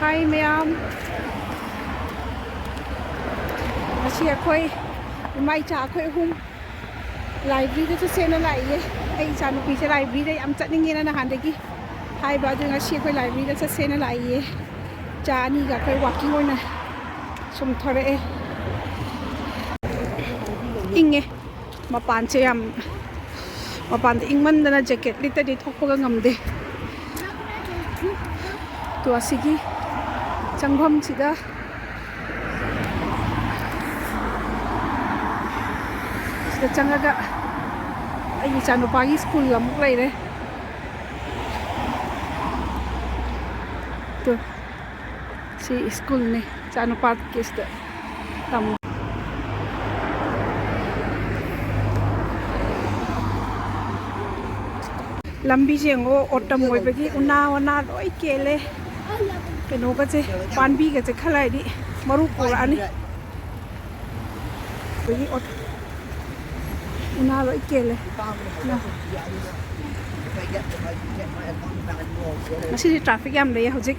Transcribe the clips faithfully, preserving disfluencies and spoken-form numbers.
ꯍꯥꯏ ꯃꯌꯥꯝ, ꯉꯁꯤ ꯑꯩꯈꯣꯏ ꯏꯃꯥ ꯏꯆꯥ ꯑꯩꯈꯣꯏ ꯑꯍꯨꯝ ꯂꯥꯏꯕ꯭ꯔꯦꯔꯤꯗ ꯆꯠꯁꯦꯅ ꯂꯥꯛꯏꯌꯦ꯫ ꯑꯩ ꯏꯆꯥꯅꯨꯄꯤꯁꯦ ꯂꯥꯏꯕ꯭ꯔꯦꯔꯤꯗ ꯌꯥꯝ ꯆꯠꯅꯤꯡꯉꯦꯅ ꯅꯍꯥꯟꯗꯒꯤ ꯍꯥꯏꯕ, ꯑꯗꯨ ꯉꯁꯤ ꯑꯩꯈꯣꯏ ꯂꯥꯏꯕ꯭ꯔꯦꯔꯤꯗ ꯆꯠꯁꯦꯅ ꯂꯥꯛꯏꯌꯦ꯫ ꯏꯆꯥ ꯑꯅꯤꯒ ꯑꯩꯈꯣꯏ ꯋꯥꯛꯀꯤꯡ ꯑꯣꯏꯅ ꯁꯨꯝ ꯊꯣꯔꯛꯑꯦ꯫ ꯏꯪꯉꯦ꯫ ꯃꯄꯥꯟꯁꯦ ꯌꯥꯝ, ꯃꯄꯥꯟꯗ ꯏꯪꯃꯟꯗꯅ ꯖꯦꯀꯦꯠ ꯂꯤꯠꯇꯗꯤ ꯊꯣꯛꯄꯒ ꯉꯝꯗꯦ꯫ ꯇꯣ ꯑꯁꯤꯒꯤ ꯆꯪꯐꯝꯁꯤꯗ, ꯁꯤꯗ ꯆꯪꯉꯒ ꯑꯩꯒꯤ ꯏꯆꯥꯅꯨꯄꯥꯒꯤ ꯁ꯭ꯀꯨꯜ ꯑꯃꯨꯛ ꯂꯩꯔꯦ꯫ ꯇꯣ꯫ ꯁꯤ ꯁ꯭ꯀꯨꯜꯅꯤ, ꯏꯆꯥꯅꯨꯄꯥꯒꯤꯁꯤꯗ ꯇꯝꯃꯤ꯫ ꯂꯝꯕꯤꯁꯦ ꯌꯦꯡꯉꯣ, ꯑꯣꯇꯝ ꯑꯣꯏꯕꯒꯤ ꯎꯅꯥ ꯋꯥꯅꯥ ꯂꯣꯏ ꯀꯦꯜꯂꯦ꯫ ꯀꯩꯅꯣꯒꯁꯦ, ꯄꯥꯝꯕꯤꯒꯁꯦ ꯈꯔ ꯂꯩꯔꯗꯤ ꯃꯔꯨ ꯄꯨꯔꯛꯑꯅꯤ꯫ ꯑꯗꯒꯤ ꯑꯣꯇꯣ ꯎꯅꯥ ꯂꯣꯏ ꯀꯦꯜꯂꯦ꯫ ꯉꯁꯤꯗꯤ ꯇ꯭ꯔꯥꯐꯤꯛ ꯌꯥꯝ ꯂꯩꯌꯦ꯫ ꯍꯧꯖꯤꯛ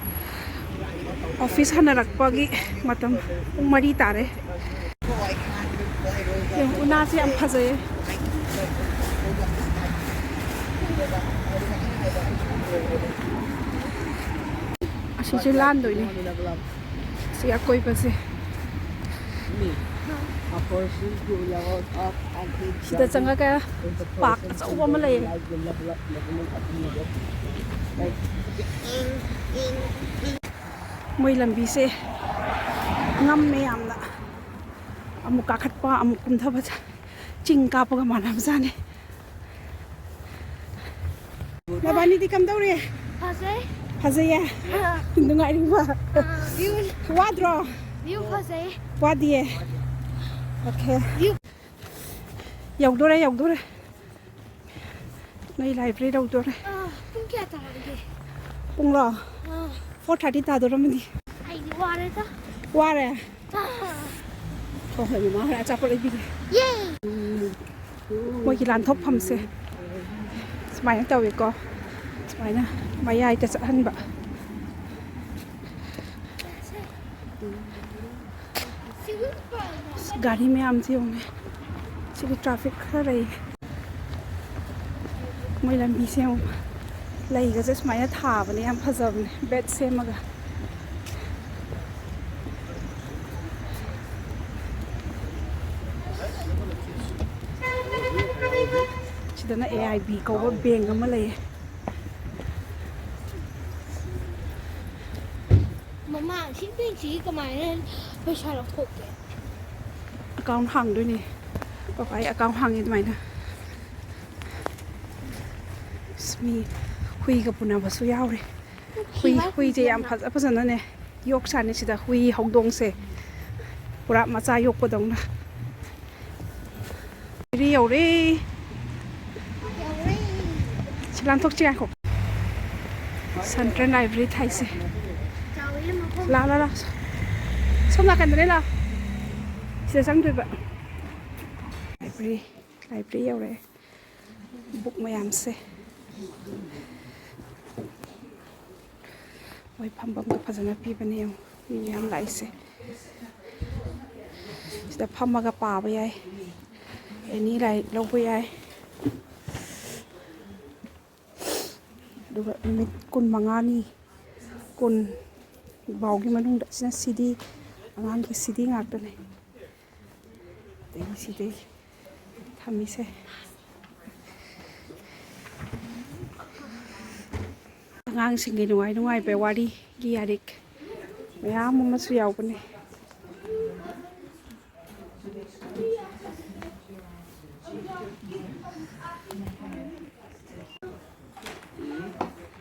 ꯑꯣꯐꯤꯁ ꯍꯟꯅꯔꯛꯄꯒꯤ ꯃꯇꯝ, ꯄꯨꯡ ꯃꯔꯤ ꯇꯥꯔꯦ꯫ ꯌꯦꯡꯉꯨ, ꯎꯅꯥꯁꯦ ꯌꯥꯝ ꯐꯖꯩꯌꯦ꯫ ꯑꯁꯤꯁꯦ ꯂꯥꯟꯗꯣꯏꯅꯦ꯫ ꯁꯤ ꯑꯀꯣꯏꯕꯁꯦ꯫ ꯁꯤꯗ ꯆꯪꯉꯒ ꯄꯥꯔꯛ ꯑꯆꯧꯕ ꯑꯃ ꯂꯩꯌꯦ꯫ ꯃꯣꯏ ꯂꯝꯕꯤꯁꯦ ꯉꯝꯃꯦ ꯌꯥꯝꯅ꯫ ꯑꯃꯨꯛ ꯀꯥꯈꯠꯄ, ꯑꯃꯨꯛ ꯀꯨꯝꯊꯕ, ꯆꯤꯡ ꯀꯥꯞꯄꯒ ꯃꯥꯟꯅꯕꯖꯥꯠꯅꯤ꯫ ꯅꯕꯥꯅꯤꯗꯤ ꯀꯝꯗꯧꯔꯤ? ꯐꯖꯩ꯫ ꯐꯖꯩꯌꯦ? ꯑꯥ꯫ ꯅꯨꯡꯉꯥꯏꯔꯤꯕ? ꯑꯥ, view꯫ ꯋꯥꯗ꯭ꯔꯣ? View ꯐꯖꯩ꯫ ꯋꯥꯗꯤꯌꯦ? Okay꯫ View꯫ ꯌꯧꯗꯣꯔꯦ, ꯌꯧꯗꯣꯔꯦ꯫ ꯅꯣꯏ library ꯌꯧꯗꯣꯔꯦ꯫ ꯑꯥ, ꯄꯨꯡ ꯀꯌꯥ ꯇꯥꯔꯒꯦ? ꯄꯨꯡꯂꯣ? ꯑꯥ꯫ Four thirty ꯇꯥꯗꯣꯔꯝꯃꯅꯤ꯫ ꯑꯩꯗꯤ ꯋꯥꯔꯦꯗ꯫ ꯋꯥꯔꯦ? ꯑꯥ꯫ ꯍꯣꯏ, ꯍꯣꯏ, ꯃꯃꯥ ꯍꯣꯏ ꯑꯆꯥꯄꯣꯠ ꯂꯩꯕꯤꯔꯦ꯫ Yay! ꯃꯣꯏꯒꯤ ꯂꯥꯟꯊꯣꯛꯐꯝꯁꯦ ꯁꯨꯃꯥꯏꯅ ꯇꯧꯋꯦꯀꯣ꯫ ꯁꯨꯃꯥꯏꯅ ꯃꯌꯥꯏꯗ ꯆꯠꯍꯟꯕ꯫ ꯑꯁ, ꯒꯥꯔꯤ ꯃꯌꯥꯝꯁꯦ ꯌꯦꯡꯉꯨꯅꯦ꯫ ꯁꯤꯗꯤ ꯇ꯭ꯔꯥꯐꯤꯛ ꯈꯔ ꯂꯩ꯫ ꯃꯣꯏ ꯂꯝꯕꯤꯁꯦ ꯌꯦꯡꯉꯨ꯫ ꯂꯩꯒꯁꯦ ꯁꯨꯃꯥꯏꯅ ꯊꯥꯕꯅꯦ, ꯌꯥꯝ ꯐꯖꯕꯅꯦ, ꯕꯦꯠ ꯁꯦꯝꯃꯒ꯫ ꯁꯤꯗꯅ ꯑꯦ ꯑꯥꯏ ꯕꯤ ꯀꯧꯕ ꯕꯦꯡ ꯑꯃ ꯂꯩꯌꯦ꯫ ꯃꯃꯥ, ꯁꯤ ꯕꯦꯡꯁꯤꯒꯤ ꯀꯃꯥꯏꯅ ꯄꯩꯁꯥ ꯂꯧꯊꯣꯛꯀꯦ? ꯑꯦꯀꯥꯎꯟ ꯍꯥꯡꯗꯣꯏꯅꯦ꯫ ꯄꯄꯥꯒꯤ ꯑꯦꯀꯥꯎꯟ ꯍꯥꯡꯉꯤ ꯑꯗꯨꯃꯥꯏꯅ꯫ ꯑꯁ, ꯃꯤ ꯍꯨꯏꯒ ꯄꯨꯅꯕꯁꯨ ꯌꯥꯎꯔꯤ꯫ ꯍꯨꯏ, ꯁꯤꯃꯥꯏ ꯍꯨꯏꯁꯦ ꯌꯥꯝ ꯍꯨꯏꯁꯤꯅ ꯐꯖ ꯐꯖꯅꯅꯦ ꯌꯣꯛꯁꯥꯅꯤ ꯁꯤꯗ, ꯍꯨꯏ ꯍꯧꯗꯣꯡꯁꯦ ꯄꯨꯔꯥ ꯃꯆꯥ ꯌꯣꯛꯄꯗꯧꯅ꯫ ꯂꯥꯏꯕ꯭ꯔꯦꯔꯤ ꯌꯧꯔꯦ꯫ ꯌꯧꯔꯦ꯫ ꯁꯤ ꯂꯥꯟꯊꯣꯛꯁꯤ ꯉꯥꯏꯈꯣ꯫ ꯁꯦꯟꯇ꯭ꯔꯦꯜ ꯂꯥꯏꯕ꯭ꯔꯦꯔꯤ ꯊꯥꯏꯁꯦ꯫ ꯆꯥꯎꯋꯦ ꯃꯐꯝ꯫ ꯂꯥ, ꯂꯥ, ꯂꯥ꯫ ꯁꯣꯝ ꯅꯥꯀꯟꯗꯅꯦ ꯂꯥ꯫ ꯁꯤꯗ ꯆꯪꯗꯣꯏꯕ꯫ ꯂꯥꯏꯕ꯭ꯔꯦꯔꯤ, ꯂꯥꯏꯕ꯭ꯔꯦꯔꯤ ꯌꯧꯔꯛꯑꯦ꯫ ꯕꯨꯛ ꯃꯌꯥꯝꯁꯦ꯫ ꯃꯣꯏ ꯐꯝꯐꯝꯒ ꯐꯖꯅ ꯄꯤꯕꯅꯦ ꯌꯦꯡꯉꯣ꯫ ꯃꯤ ꯃꯌꯥꯝ ꯂꯥꯛꯏꯁꯦ꯫ ꯁꯤꯗ ꯐꯝꯃꯒ ꯄꯥꯕ ꯌꯥꯏ꯫ ꯑꯦꯅꯤ ꯂꯥꯏꯔꯤꯛ ꯂꯧꯕ ꯌꯥꯏ꯫ ꯑꯗꯨꯒ ꯅꯨꯃꯤꯠ ꯀꯨꯟꯃꯉꯥꯅꯤ, ꯀꯨꯟ ꯐꯥꯎꯒꯤ ꯃꯅꯨꯡꯗ ꯁꯤꯅ ꯁꯤ ꯗꯤ, ꯑꯉꯥꯡꯒꯤ ꯁꯤ ꯗꯤ ꯉꯥꯛꯇꯅꯦ꯫ ꯑꯗꯒꯤ ꯁꯤꯗꯩ ꯊꯝꯃꯤꯁꯦ꯫ ꯑꯉꯥꯡꯁꯤꯡꯒꯤ ꯅꯨꯡꯉꯥꯏ ꯅꯨꯡꯉꯥꯏꯕ ꯋꯥꯔꯤꯒꯤ ꯌꯥꯔꯤꯛ ꯃꯌꯥꯝ ꯑꯃꯁꯨ ꯌꯥꯎꯕꯅꯦ꯫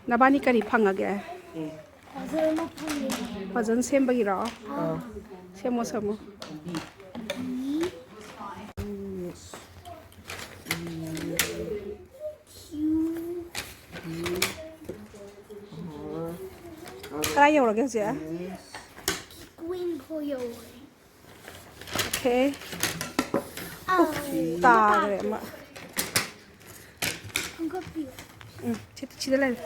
ꯅꯕꯥꯅꯤ ꯀꯔꯤ ꯐꯪꯉꯒꯦ? ꯄꯖꯜ ꯑꯃ ꯐꯪꯉꯦ꯫ ꯄꯖꯜ ꯁꯦꯝꯕꯒꯤꯔꯣ? ꯑꯥ꯫ ꯁꯦꯝꯃꯣ, ꯁꯦꯝꯃꯣ꯫ ꯕꯤ꯫ ꯀ꯭ꯌꯨ꯫ ꯀꯗꯥꯏ ꯌꯧꯔꯒꯦ ꯍꯧꯖꯤꯛ? ꯀ꯭ꯋꯤꯟ ꯐꯥꯎ ꯌꯧꯔꯦ꯫ ꯑꯣꯀꯦ꯫ ꯑꯥ꯫ ꯇꯥꯈ꯭ꯔꯦ ꯑꯃ꯫ ꯈꯣꯡꯒꯠꯄꯤꯌꯨ꯫ ꯎꯝ, ꯁꯤ, ꯁꯤꯗ ꯂꯩꯔꯦ꯫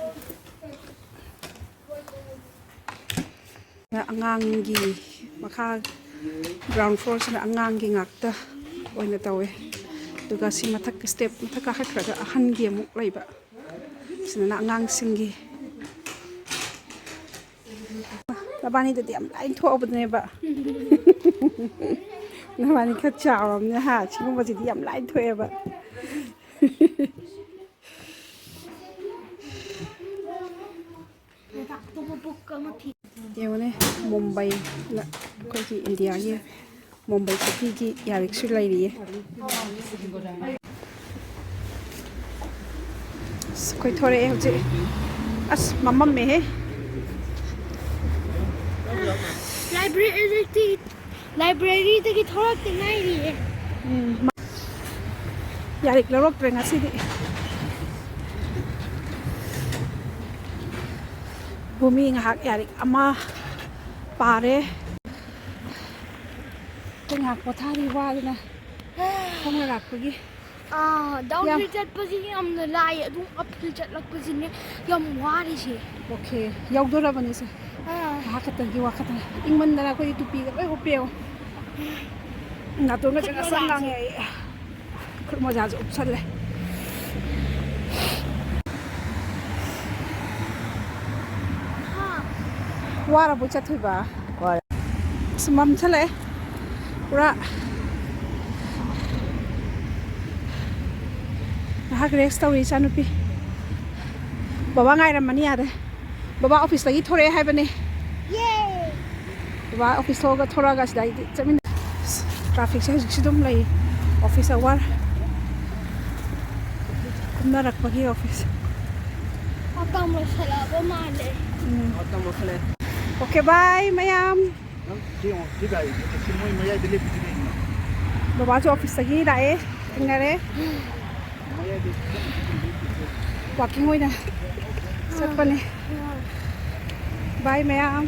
ꯑꯉꯥꯡꯒꯤ ꯃꯈꯥ ground floorꯁꯤꯅ ꯑꯉꯥꯡꯒꯤ ꯉꯥꯛꯇ ꯑꯣꯏꯅ ꯇꯧꯋꯦ꯫ ꯑꯗꯨꯒ ꯁꯤ ꯃꯊꯛ step ꯃꯊꯛ ꯀꯥꯈꯠꯈ꯭ꯔꯒ ꯑꯍꯟꯒꯤ ꯑꯃꯨꯛ ꯂꯩꯕ꯫ ꯁꯤꯗꯅ ꯑꯉꯥꯡꯁꯤꯡꯒꯤ꯫ ꯅꯕꯥꯅꯤꯗꯗꯤ ꯌꯥꯝ ꯂꯥꯏꯅ ꯊꯣꯛꯑꯕꯅꯦꯕ꯫ ꯅꯕꯥꯅꯤ ꯈꯔ ꯆꯥꯎꯔꯕꯅꯤꯅ ꯍꯥ, ꯁꯤꯒꯨꯝꯕꯁꯤꯗꯤ ꯌꯥꯝ ꯂꯥꯏꯅ ꯊꯣꯛꯑꯦꯕ꯫ ꯌꯦꯡꯉꯨꯅꯦ, ꯃꯨꯝꯕꯩ, ꯑꯩꯈꯣꯏꯒꯤ ꯏꯟꯗꯤꯌꯥꯒꯤ ꯃꯨꯝꯕꯩ ꯁꯤꯇꯤꯒꯤ ꯌꯥꯔꯤꯛꯁꯨ ꯂꯩꯔꯤꯌꯦ꯫ ꯑꯁ, ꯑꯩꯈꯣꯏ ꯊꯣꯔꯛꯑꯦ ꯍꯧꯖꯤꯛ꯫ ꯑꯁ, ꯃꯝꯃꯝꯃꯦꯍꯦ꯫ ꯂꯥꯏꯕ꯭ꯔꯦꯔꯤꯗꯒꯤ, ꯂꯥꯏꯕ꯭ꯔꯦꯔꯤꯗꯒꯤ ꯊꯣꯔꯛꯇ ꯉꯥꯏꯔꯤꯌꯦ꯫ ꯎꯝ, ꯌꯥꯔꯤꯛ ꯂꯧꯔꯛꯇ꯭ꯔꯦ ꯉꯁꯤꯗꯤ꯫ ꯚꯨꯃꯤ ꯉꯥꯏꯍꯥꯛ ꯌꯥꯔꯤꯛ ꯑꯃ ꯄꯥꯔꯦ꯫ ꯑꯩꯈꯣꯏ ꯉꯥꯏꯍꯥꯛ ꯄꯣꯊꯥꯔꯤ ꯋꯥꯗꯅ ꯈꯣꯡꯅ ꯂꯥꯛꯄꯒꯤ꯫ ꯑꯥ, downhill ꯌꯥꯝ ꯆꯠꯄꯁꯤ ꯌꯥꯝꯅ ꯂꯥꯏ, ꯑꯗꯨꯝ uphill ꯆꯠꯂꯛꯄꯁꯤꯅꯦ ꯌꯥꯝ ꯋꯥꯔꯤꯁꯦ꯫ Okay, ꯌꯧꯗꯣꯔꯕꯅꯤꯁꯦ꯫ ꯑꯥ꯫ ꯉꯥꯏꯍꯥꯛ ꯈꯛꯇꯪꯒꯤ ꯋꯥ ꯈꯛꯇꯪ꯫ ꯏꯪꯃꯟꯗꯅ ꯑꯩꯈꯣꯏꯗꯤ ꯇꯨꯄꯤꯒ ꯂꯣꯏ ꯎꯞꯄꯦ ꯌꯦꯡꯉꯣ꯫ ꯅꯥꯇꯣꯟꯒꯁꯦ ꯉꯁꯪ ꯉꯥꯡꯉꯦ ꯑꯩ꯫ ꯈꯨꯠ ꯃꯣꯖꯥꯁꯨ ꯎꯞꯁꯜꯂꯦ꯫ ꯋꯥꯔꯕꯣ ꯆꯠꯊꯣꯏꯕ? ꯋꯥꯔꯦ꯫ ꯑꯁ, ꯃꯝꯁꯜꯂꯛꯑꯦ ꯄꯨꯔꯥ꯫ ꯉꯥꯏꯍꯥꯛ rest ꯇꯧꯔꯤ ꯏꯆꯥꯅꯨꯄꯤ꯫ ꯕꯕꯥ ꯉꯥꯏꯔꯝꯃꯅꯤ ꯌꯥꯔꯦ꯫ ꯕꯕꯥ officeꯇꯒꯤ ꯊꯣꯔꯛꯑꯦ ꯍꯥꯏꯕꯅꯦ꯫ ꯕꯕꯥ office ꯊꯣꯛꯑꯒ, ꯊꯣꯔꯛꯑꯒ ꯁꯤꯗ ꯑꯩꯗꯤ ꯆꯠꯃꯤꯟꯅ-, trafficꯁꯦ ꯍꯧꯖꯤꯛꯁꯨ ꯑꯗꯨꯝ ꯂꯩ꯫ Office hour꯫ ꯀꯨꯝꯅꯔꯛꯄꯒꯤ office꯫ ꯃꯇꯝ ꯂꯣꯏꯁꯜꯂꯛꯑꯕ ꯃꯥꯜꯂꯦ꯫ ꯎꯝ꯫ ꯃꯇꯝ ꯂꯣꯏꯁꯜꯂꯛꯑꯦ꯫ Okay, bye ꯃꯌꯥꯝ꯫ ꯅꯪ ꯁꯤ ꯌꯦꯡꯉꯣ, ꯁꯤ ꯒꯥꯔꯤꯁꯦ, ꯁꯤ ꯃꯣꯏ ꯃꯌꯥꯏꯗ ꯂꯦꯞꯄꯤꯁꯤ ꯀꯩꯒꯤꯅꯣ? ꯕꯕꯥꯁꯨ officeꯇꯒꯤ ꯂꯥꯛꯑꯦ, ꯊꯦꯡꯅꯔꯦ꯫ ꯃꯌꯥꯏꯗ ꯂꯦꯞꯄꯤꯁꯤ ꯀꯩꯒꯤꯅꯣ? Walking ꯑꯣꯏꯅ ꯆꯠꯄꯅꯦ꯫ Bye ꯃꯌꯥꯝ꯫